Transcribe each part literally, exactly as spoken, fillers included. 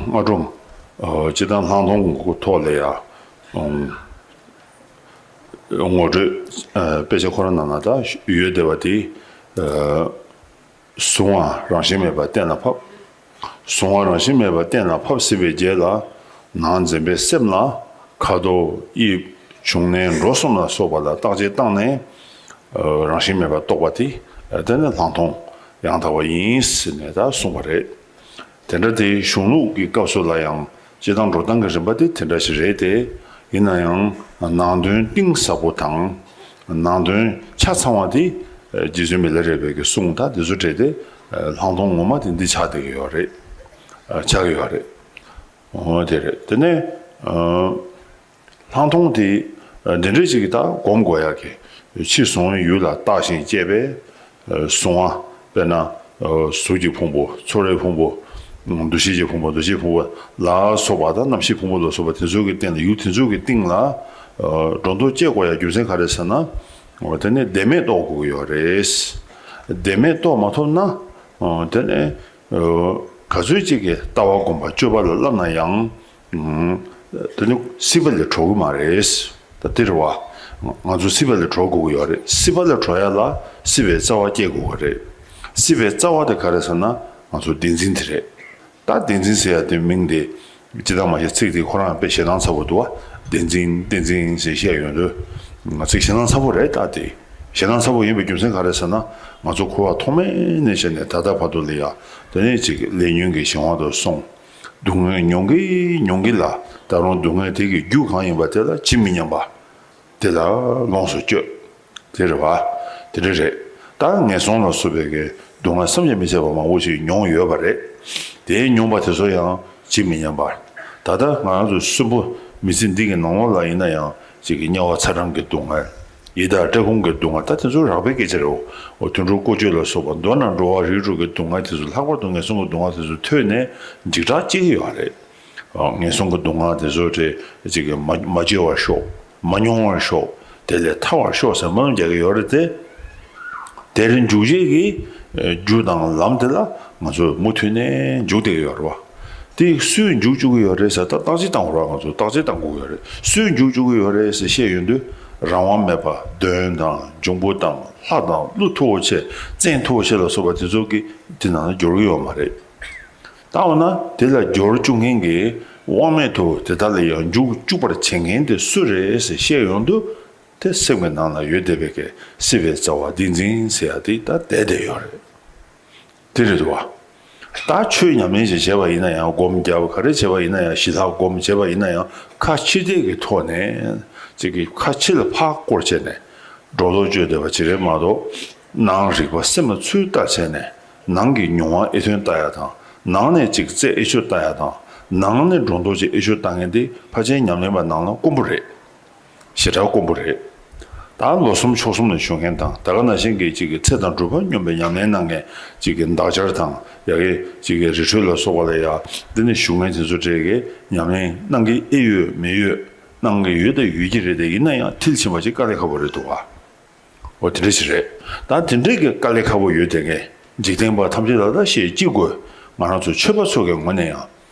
སྔ་དྲོ། སྤྱིར་བཏང་ལྷག་མཐོང་གི་ཐོག་ལ་ཡ། ངོ་སྤྲོད། དཔེ་ཆ་ཁོ་རང་ནང་ན་ད་ཡོད་བསྡད་པ་དེ། གཟུང་བ་རང་བཞིན་མེད་པར་གཏན་ལ་ཕབ། གཟུང་བ་རང་བཞིན་མེད་པར་གཏན་ལ་ཕབ་ཟིན་པའི་རྗེས་ལ། ནང་འཛིན་པའི་སེམས་ལ་ཁ་དོག་དབྱིབས་བྱུང་གནས་འགྲོ་གསུམ་ལ་སོགས་པ་ལ་བརྟག་དཔྱད་བཏང་ནས། རང་བཞིན་མེད་པར་རྟོགས་པ་དེ། དེ་ནི་ལྷག་མཐོང་ཡང་དག་པ་ཡིན་ཟེར་ནས་ད་གསུངས་པ་རེད། དེ་འདྲ་དེ་གཞུང་ལུགས་ཀྱི་སྐབས་སུ་ལ་ཡང་སྤྱིར་བཏང་འགྲོ་སྟངས་ཀྱི་རིམ་པ་དེ་དེ་འདྲ་ཞིག་རེད་དེ། ཡིན་ན་ཡང་ནང་དོན་གཏིང་ཟབ་པོ་དང་། ནང་དོན་ཆ་ཚང་བ་དེ་རྗེ་བཙུན་མི་ལ་རས་པའི་གི་གསུང་དང་དེ་ཚོ་འབྲེལ་ཏེ། ལྷག་མཐོང་ངོ་མ་དེ་འདི་ཆགས་བསྡད་ཀྱི་ཡོད་རེད། ཆགས་ཀྱི་ཡོད་རེད། འོ་དེ་རེད། དེ་ནས། ལྷག་མཐོང་དེ་འདི་འདྲ་ཅིག་གི་ད་སྒོམ་དགོས་ཡག་གི། ཕྱི་གཟུང་བའི་ཡུལ་ལ་བརྟགས་ཤིང་དཔྱད་པས། གཟུང་བ་དཔེར་ན། གཟུགས་ཀྱི་ཕུང་པོ། ཚོར་བའི་ཕུང་པོ། འདུ་ཤེས་ཀྱི་ཕུང་པོ། འདུ་བྱེད་ཕུང་པོ་ལ་སོགས་པ་དང་། རྣམ་ཤེས་ཕུང་པོ་ལ་སོགས་པ་དེ་ཚོ་གི་སྟེང་ལ། ཡུལ་དེ་ཚོ་གི་སྟེང་ལ། སྒྲོ་འདོགས་གཅོད་དགོས་ཡག་རྒྱུ་མཚན་ག་རེ་ཟེར་ན། འོ་དེ་ནས་བདེན་མེད་རྟོགས་དགོས་ཀྱི་ཡོད་རེད། བདེན་མེད་རྟོགས་མ་ཐུབ་ན། འོ་དེ་ནས། ག་ཚོད་ཅིག་གིས་ལྟ་བ་སྒོམ་པ་སྤྱོད་པ་ལ་བསླབ་ན་ཡང་། དེ་ནི་སྲིད་པ་ལས་གྲོལ་གི་མ་རེད། ད་དེ་རེད་བ། ང་ཚོ་སྲིད་པ་ལས་གྲོལ་དགོས་ཀྱི་ཡོད་རེད། སྲིད་པ་ལས་གྲོལ་ཡ་ལ་སྲིད་པའི་རྩ་བ་བསྐྱེད་དགོས་ཀྱི་རེད། སྲིད་པའི་རྩ་བ་དེ་ག་རེ་ཟེར་ན། ང་ཚོ་བདེན་འཛིན་དེ་རེད། ད་བདེན་འཛིན་ཟེར་ཡ་དེ་མིང་དེ། ཇི་ལྟར་མ་ཤེས་ཚིག་དེ་ཁོ་རང་དཔེ་ཞེ་སྡང་ཚ་པོ་འདུག་བ། བདེན་འཛིན་བདེན་འཛིན་ཟེར་བཤད་ཡོང་དུས། ང་ཚིག་ཞེ་སྡང་ཚ་པོ་རེད་ད་དེ། ཞེ་སྡང་ཚ་པོ་ཡིན་པའི་རྒྱུ་མཚན་ག་རེ་ཟེར་ན། ང་ཚོ་འཁོར་བ་ཐོག་མེད་ནས་བྱས་ནས་ད་ལྟ་བར་དུ་ལ་ཡ། དེ་ནས་ཅིག་ལས་ཉོན་གྱི་ཞེན་དབང་དུ་སོང་། སྡུག་བསྔལ་མྱོང་གི་མྱོང་གི་ལ། ད་རུང་སྡུག་བསྔལ་དེ་གི་རྒྱུ་གང་ཡིན་པ་དེ་ལ་ཇི་མི་སྙམ་པ། དེ་ལ་ལོངས་སུ་སྤྱོད། དེ་རེད་བ། དེ་འདྲ་རེད། ད་ངན་སོང་ལ་སོགས་པའི་གི་སྡུག་བསྔལ་བསམ་གྱིས་མི་ཁྱབ་པ་མང་པོ་ཞིག་མྱོང་ཡོད་པ་རེད། དེའི་མྱོང་བ་དེ་ཚོ་ཡང་ཇི་མི་སྙམ་པ། ད་ལྟ་ང་རང་ཚོ་གསོན་པོ་མི་ཚེ་འདི་གི་ནང་ལོགས་ལ་ཡིན་ན་ཡང་ཅིག་གི་དམྱལ་བ་ཚ་གྲང་གི་སྡུག་བསྔལ། ཡི་དྭགས་བཀྲེས་སྐོམ་གྱི་སྡུག་བསྔལ། ད་དེ་ཚོ་རགས་པའི་སྐད་ཆ་རེད། འོ་དུད་འགྲོ་ཀོ་ཅོ་ལ་སོགས་པ་མདོར་ན་འགྲོ་བ་རིགས་དྲུག་གི་སྡུག་བསྔལ་དེ་ཚོ། ལྷག་པར་དུ་ངན་སོང་གི་སྡུག་བསྔལ་དེ་ཚོ་ཐོས་ནས་འཇིགས་སྐྲག་སྐྱེ་གི་ཡོད་རེད། ངན་སོང་གི་སྡུག་བསྔལ་དེ་ཚོ་དེ་ཅིག་གི་མ་མ་སྐྱེ་བར་ཤོག་མ་མྱོང་བར་ཤོག་དེ་ལས་ཐར་བར་ཤོག་ཟེར་སྨོན་ལམ་རྒྱག་གི་ཡོད་རེད་དེ། དེར་འཇུག་བྱེད་ཀྱི་རྒྱུ་དང་ལམ་དེ་ལ་ང་ཚོ་མུ་མཐུད་ནས་འཇུག་བསྡད་ཀྱི་ཡོད་རེད་བ། དེ་སུས་འཇུག་བཅུག་གི་ཡོད་རེད་ཟེར། ད་བརྟག་དཔྱད་བཏང་དགོས་རེད། ང་ཚོ་བརྟག་དཔྱད་བཏང་དགོས་ཀྱི་ཡོད་རེད། སུས་འཇུག་བཅུག་གི་ཡོད་རེད་ཟེར་བཤད་ཡོང་དུས། རང་དབང་མེད་པ་གདོན་དང་འབྱུང་པོ་དང་ལྷ་དང་ཀླུ་མཐུ་བོ་ཆེ་བཙན་མཐུ་བོ་ཆེ་ལ་སོགས་པ་དེ་ཚོ་གིས་དེ་ནང་ལ་འགྱུར་གྱི་ཡོད་མ་རེད། ད་འོ་ན་དེ་ལ་འགྱུར་བཅུག་མཁན་གྱི་དབང་མེད་དུ་དེ་དག་ལ་ཡང་འཇུག་བཅུག་པར་བྱེད་མཁན་དེ་སུ་རེད་ཟེར་བཤད་ཡོང་དུས། དེ་སེམས་ཀྱི་ནང་ལ་ཡོད་བསྡད་པའི་གི་སྲིད་པའི་རྩ་བ་བདེན་འཛིན་ཟེར་ཡ་དེ་ད་བསྡད་བསྡད་ཡོད་རེད། དེ་རེད་འདུག་བ། ད་ཆོས་ཉམས་ལེན་ཞིག་བྱས་པ་ཡིན་ན་ཡང་། སྒོམ་རྒྱབ་ག་རེ་བྱས་པ་ཡིན་ན་ཡང་། ཞི་ལྷག་སྒོམ་བྱས་པ་ཡིན་ན་ཡང་། ཁ་ཕྱི་བལྟས་ཀྱི་ཐོག་ནས་ཅིག་གི་ཁ་ཕྱི་ལ་ཕར་བསྐོར་བྱས་ནས་སྒྲོ་འདོགས་གཅོད་བསྡད་པ་ཅིག་རེད་མ་གཏོགས། ནང་རིག་པ་སེམས་ལ་ཚུར་ལྟ་བྱས་ནས། ནང་གི་མྱོང་བ་ཨེ་ཐོན་ལྟ་ཡ་དང་། ནང་ནས་ཅིག་རྩད་ཨེ་ཆོད་ལྟ་ཡ་དང་། ནང་ནས་སྒྲོ་འདོགས་ཅིག་ཨེ་ཆོད་ལྟ་མཁན་དེ་ཕལ་ཆེར་ཉམས་ལེན་པ་ནང་ལ་དཀོན་པོ་རེད། ཞེ་དྲག་དཀོན་པོ་རེད། ད་ལོ་གསུམ་ཕྱོགས་གསུམ་ལ་བཞུགས་མཁན་དང་། ད་ག་ནང་བཞིན་གྱི་ཅིག་གི་ཚེ་དང་སྒྲུབ་པ་སྙོམས་པའི་ཉམས་ལེན་གནང་མཁན། ཅིག་གི་འདག་སྦྱར་དང་ཡ་གི་ཅིག་གི་རི་ཁྲོད་ལ་སོགས་པ་ལ་ཡ། འདི་ནས་བཞུགས་མཁན་དེ་ཚོ་གྲས་ཀྱིས་ཉམས་ལེན་གནང་གི་ཨེ་ཡོད་མེད་ཡོད། གནང་གི་ཡོད་དང་ཡོད་ཀྱི་རེད་དེ། ཡིན་ན་ཡང་མཐིལ་ཕྱིན་པ་ཅིག་དཀའ་ལས་ཁག་པོ་རེད་འདུག་བ། འོ་དེ་འདྲ་ཞིག་རེད། ད་དེ་འདྲའི་གི་དཀའ་ལས་ཁག་པོ་ཡོད་དེ་ངས། འཇིག་རྟེན་པ་ཐམས་ཅད་ལ་ད་བཤད་ཅི་དགོས། ང་རང་ཚོ་ཆོས་པ་ཚོ་གི་ངོས་ནས་ཡང་།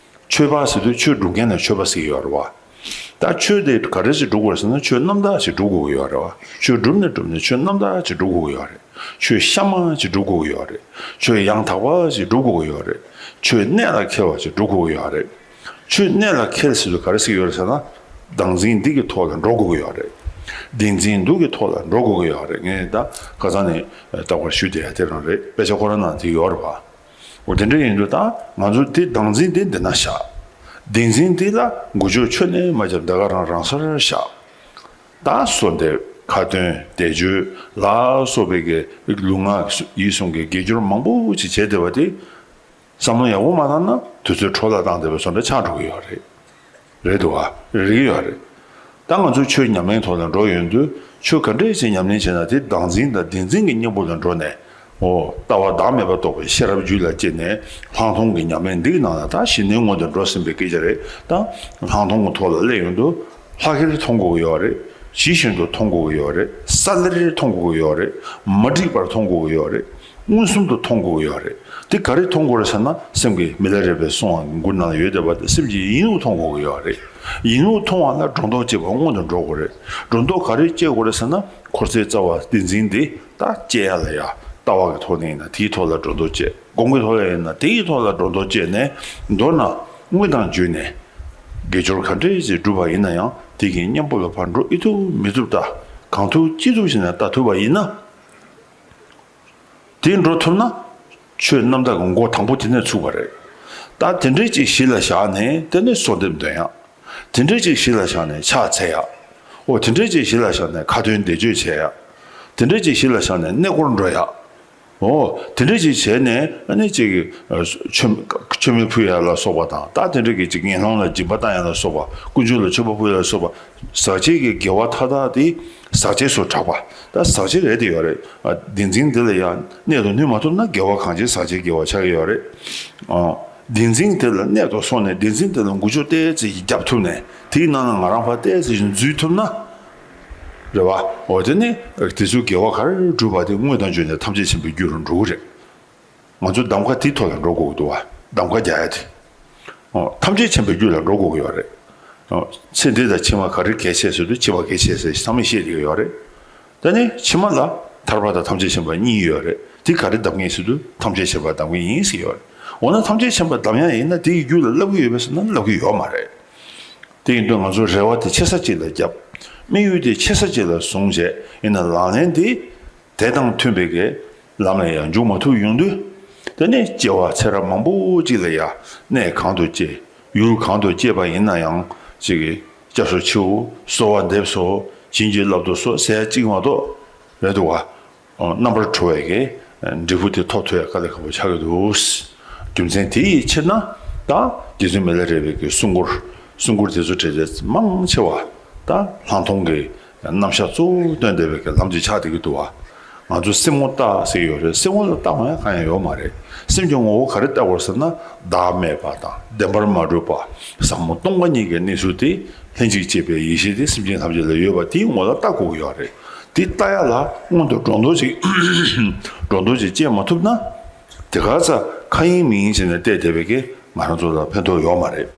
ཆོས་པ་ཟེར་དུས་ཆོས་སྒྲུབ་མཁན་ལ་ཆོས་པ་ཟེར་གྱི་ཡོད་རེད་བ། ད་ཆོས་དེ་ག་འདྲ་ཞིག་སྒྲུབ་དགོས་ཟེར་ན། ཆོས་རྣམ་དག་ཅིག་སྒྲུབ་དགོས་ཀྱི་ཡོད་རེད་བ། ཆོས་སྒྲུབ་ནས་སྒྲུབ་ནས་ཆོས་རྣམ་དག་ཅིག་སྒྲུབ་དགོས་ཀྱི་ཡོད་རེད། ཆོས་གཤའ་མ་ཅིག་སྒྲུབ་དགོས་ཀྱི་ཡོད་རེད། ཆོས་ཡང་དག་པ་ཅིག་སྒྲུབ་དགོས་ཀྱི་ཡོད་རེད། ཆོས་གནད་ལ་འཁེལ་བ་ཅིག་སྒྲུབ་དགོས་ཀྱི་ཡོད་རེད། ཆོས་གནད་ལ་འཁེལ་ཟེར་དུས་ག་རེ་ཟེར་གྱི་ཡོད་རེད་ཟེར་ན། བདག་འཛིན་འདི་གི་ཐོག་ལ་འགྲོ་དགོས་ཀྱི་ཡོད་རེད། བདེན་འཛིན་འདུག་གི་ཐོག་ལ་འགྲོ་དགོས་ཀྱི་ཡོད་རེད། ངས་ད་ཁ་སང་ནས་རྟག་པར་ཞུ་བསྡད་ཡ་དེ་རང་རེད། དཔེ་ཆ་ཁོ་རང་ནང་དེ་ཡོད་རེད་པ། འོ་དེ་འདྲ་ཡིན་དུས་ད་ང་ཚོ་དེ་བདག་འཛིན་དེ་འདི་ན་བཞག་བདེན་འཛིན་དེ་ལ་འགུལ་སྐྱོད་ཁྱོན་ནས་མ་བརྒྱབ། འདི་ག་རང་རང་སར་བཞག་ད་གསོལ་འདེབས་ཁ་ཏོན་བཟླས་བརྗོད་ལ་སོགས་པའི་གི་ལུས་ངག་ཡིད་གསུམ་གྱི་དགེ་སྦྱོར་མང་པོ་ཅིག་བྱས་བསྡད་པ་དེ། བསམ་བློ་ཡག་པོ་མ་བཏང་ན་དུས་ཚོད་འཕྲོ་བརླག་བཏང་བསྡད་པ་བཟོ་འདྲ་ཆགས་འགྲོ་གི་ཡོད་རེད། རེད་འདུག་བ། རེད་ཀྱི་ཡོད་རེད། ད་ང་ཚོ་ཆོས་ཉམས་ལེན་ཐོག་ལ་འགྲོ་ཡོང་དུས། ཆོས་ག་འདྲས་ཅིག་ཉམས་ལེན་བྱས་ན་དེ་བདག་འཛིན་དང་བདེན་འཛིན་གྱི་གཉེན་པོ་ལ་འགྲོ་ནས། འོ་ལྟ་བ་བདག་མེད་པ་རྟོགས་པའི་ཤེས་རབ་རྒྱུད་ལ་སྐྱེས་ནས། ལྷག་མཐོང་གི་ཉམས་ལེན་འདི་གི་ནང་ལ་ད་གཞི་གནས་མངོན་དུ་འགྲོ་ཟིན་པའི་སྐད་ཆ་རེད། ད་ལྷག་མཐོང་གི་ཐོག་ལ་སླེབས་ཡོང་དུས། ལྷག་གེར་མཐོང་དགོས་ཀྱི་ཡོད་རེད། ཇི་བཞིན་དུ་མཐོང་དགོས་ཀྱི་ཡོད་རེད། ས་ལེར་མཐོང་དགོས་ཀྱི་ཡོད་རེད། མ་བསྒྲིགས་པར་མཐོང་དགོས་ཀྱི་ཡོད་རེད། མངོན་སུམ་དུ་མཐོང་དགོས་ཀྱི་ཡོད་རེད། དེ་ག་རེ་མཐོང་དགོས་རེད་ཟེར་ན། སེམས་ཀྱི་མི་ལ་རས་པའི་གསུང་བ་མགུར་ནང་ལ་ཡོད་བསྡད་པ་དེ་སེམས་ཀྱི་ཡིན་ལུགས་མཐོང་དགོས་ཀྱི་ཡོད་རེད། ཡིན་ལུགས་མཐོང་བ་ལ་སྒྲོ་འདོགས་གཅོད་པ་སྔོན་དུ་འགྲོ་དགོས་རེད། སྒྲོ་འདོགས་ག་རེ་གཅོད་དགོས་རེད་ཟེར་ན། འཁོར་ཚེ་རྩ་བ་བདེན་འཛིན་དེ་ད་གཅོད་ཡ་ལ་ཡ། ལྟ་བ་གི་ཐོག་ནས་ཡིན་ན་དེའི་ཐོག་ལ་སྒྲོ་འདོགས་གཅོད། སྒོམ་གྱི་ཐོག་ལ་ཡིན་ན་དེའི་ཐོག་ལ་སྒྲོ་འདོགས་གཅོད་ནས། མདོར་ན་དངོས་དང་བརྒྱུད་ནས་དགེ་སྦྱོར་ག་འདྲས་ཞིག་བསྒྲུབས་པ་ཡིན་ན་ཡང་། དེ་གི་གཉེན་པོ་ལ་ཕར་འགྲོ་ཨེ་ཐུབ་མི་ཐུབ་ལྟ། གང་ཐུབ་ཅི་ཐུབ་བྱས་ནས་ལྟ་ཐུབ་པ་ཡིན་ན། དེ་འགྲོ་ཐུབ་ན། ཆོས་རྣམ་དག་གི་མགོ་དང་པོ་དེ་ནས་ཚུགས་པ་རེད། ད་དེ་འདྲས་ཅིག་གཞི་ལ་བཞག་ནས་དེ་ནས་གསོལ་འདེབས་འདོན་ཡག་དེ་འདྲས་ཅིག་གཞི་ལ་བཞག་ནས་ཕྱག་འཚལ་ཡག་འོ་དེ་འདྲས་ཅིག་གཞི་ལ་བཞག་ནས་ཁ་ཏོན་བཟླས་བརྗོད་བྱེད་ཡག་དེ་འདྲས་ཅིག་གཞི་ལ་བཞག་ནས་གནས་སྐོར་འགྲོ་ཡག་འོ་དེ་འདྲས་ཅིག་བྱས་ནས། ཨ་ནི་ཅིག་མཆོད་མཆོད་མེ་ཕུལ་ཡག་ལ་སོགས་པ་དང་། ད་དེ་འདྲས་ཀྱི་ཅིག་ངན་སློང་ལ་སྦྱིན་པ་བཏང་ཡག་ལ་སོགས་པ། དཀོན་མཆོག་ལ་མཆོད་པ་ཕུལ་ཡག་ལ་སོགས་པ། ཟག་བཅས་ཀྱི་དགེ་བ་མཐའ་དག་དེ་ཟག་བཅས་སུ་གྲགས་པ། ད་ཟག་བཅས་རེད་དེ་ཡོད་རེད། ཨ་བདེན་འཛིན་དེ་ལ་ཡང་གནད་དུ་བསྣུན་མ་ཐུབ་ན་དགེ་བ་གང་བྱེད་ཟག་བཅས་དགེ་བ་ཆགས་ཀྱི་ཡོད་རེད། ཨ་བདེན་འཛིན་དེ་ལ་གནད་དུ་སོང་ནས་བདེན་འཛིན་དེ་ལ་འགུལ་སྐྱོད་ཏོག་ཙམ་ཞིག་བརྒྱབ་ཐུབ་ནས། དེའི་ནང་ན་ང་རང་ཕར་ཏོག་ཙམ་ཞིག་འཛུལ་ཐུབ་ན། རེད་བ། འོ་དེ་ནི་དེ་ཚོའི་དགེ་བ་ག་རེ་བསྒྲུབས་པ་དེ་དངོས་དང་བརྒྱུད་ནས་ཐམས་ཅད་མཁྱེན་པའི་རྒྱུ་རུ་འགྲོ་གི་རེད། ང་ཚོ་གདམ་ག་དེའི་ཐོག་ལ་འགྲོ་དགོས་ཀྱི་འདུག་བ། གདམ་ག་རྒྱག་ཡ་དེ། ཨོ། ཐམས་ཅད་མཁྱེན་པའི་རྒྱུ་ལ་འགྲོ་དགོས་ཀྱི་ཡོད་རེད། ཨོ། ཚེ་འདི་དང་ཕྱི་མ་ག་རེ་གལ་ཆེ་ཟེར་དུས་ཕྱི་མ་གལ་ཆེ་ཟེར་ཚང་མས་བཤད་བསྡད་ཀྱི་ཡོད་རེད། དེ་ནས་ཕྱི་མ་ལ་ཐར་པ་དང་ཐམས་ཅད་མཁྱེན་པ་གཉིས་ཡོད་རེད། དེ་ག་རེ་གདམ་གྱི་ཡིན་ཟེར་དུས་ཐམས་ཅད་མཁྱེན་པ་གདམ་གྱི་ཡིན་ཟེར་གྱི་ཡོད་རེད། འོ་ན་ཐམས་ཅད་མཁྱེན་པ་གདམ་ཡ་ཡིན་ན་དེ་ཡི་རྒྱུད་ལ་བསླབ་ཀྱི་ཡོད་པས་ཟེར་ན་བསླབ་ཀྱི་ཡོད་མ་རེད། དེ་ཡིན་དུས་ང་ཚོ་རེ་བ་དེ་ཆེ་ས་གཅིག་ལ་བརྒྱབ། དམིགས་ཡུལ་དེ་ཆེ་ས་གཅིག་ལ་བཟུང་བྱས། ཡིན་ན་ལག་ལེན་དེ་དེ་དང་མཐུན་པའི་གི་ལམ་ལ་ཡང་འཇུག་མ་ཐུབ་ཡོང་དུས། དེ་ནས་སྐྱེ་བ་ཚེ་རབས་མང་པོ་ཅིག་ལ་ཡང་གནས་གང་དུ་སྐྱེ། ཡུལ་གང་དུ་སྐྱེས་པ་ཡིན་ན་ཡང་། ཅིག་གི་སྐྱབས་སུ་མཆིའོ། གསོལ་བ་འདེབས་སོ། བྱིན་གྱིས་བརླབ་ཏུ་གསོལ་ཟེར་ཡ་གཅིག་མ་གཏོགས་རེད་འདུག་བ། རྣམ་པར་གྲོལ་བའི་གི་འབྲས་བུ་དེ་ཐོབ་ཐུབ་ཡ་དཀའ་ལས་ཁག་པོ་ཆགས་ཀྱི་འདུག་རྒྱུ་མཚན་དེ་ཡི་ཕྱིར་ན། ད་རྗེ་བཙུན་མི་ལ་རས་པའི་གི་གསུང་མགུར། གསུང་མགུར་དེ་ཚོ་གྲས་དེ་མང་ཆེ་བ་ད་ལྷག་མཐོང་གི་རྣམ་གཞག་གཙོ་བོ་སྟོན་བསྡད་པའི་གི་ལམ་དེ་ཆགས་བསྡད་ཀྱི་འདུག་བ། ང་ཚོ་སེམས་ངོ་བལྟ་ཟེར་གྱི་ཡོད་རེད། སེམས་ངོ་ལ་བལྟ་དགོས་ཡ་གང་ཡང་ཡོད་མ་རེད། སེམས་ཀྱི་ངོ་བོ་ག་རེ་བལྟ་དགོས་ཟེར་ན། བདག་མེད་པ་དང་བདེན་པར་མ་གྲུབ་པ། ཟབ་མོ་སྟོང་པ་ཉིད་ཀྱི་གནས་ཚུལ་དེ། ལྷན་ཅིག་སྐྱེས་པའི་ཡེ་ཤེས་དེ་སེམས་ཅན་ཐམས་ཅད་ལ་ཡོད་པ་དེའི་ངོ་ལ་བལྟ་དགོས་ཀྱི་ཡོད་རེད། དེ་བལྟ་ཡ་ལ་སྔོན་དུ་སྒྲོ་འདོགས་ཅིག་སྒྲོ་འདོགས་ཅིག་བཅད་མ་ཐུབ་ན། དེ་ག་ཚ་ཁ་ཡིན་མིན་བྱས་ནས་བལྟས་བསྡད་པའི་གི་ང་རང་ཚོ་ལ་ཕན་ཐོགས་ཡོད་མ་རེད།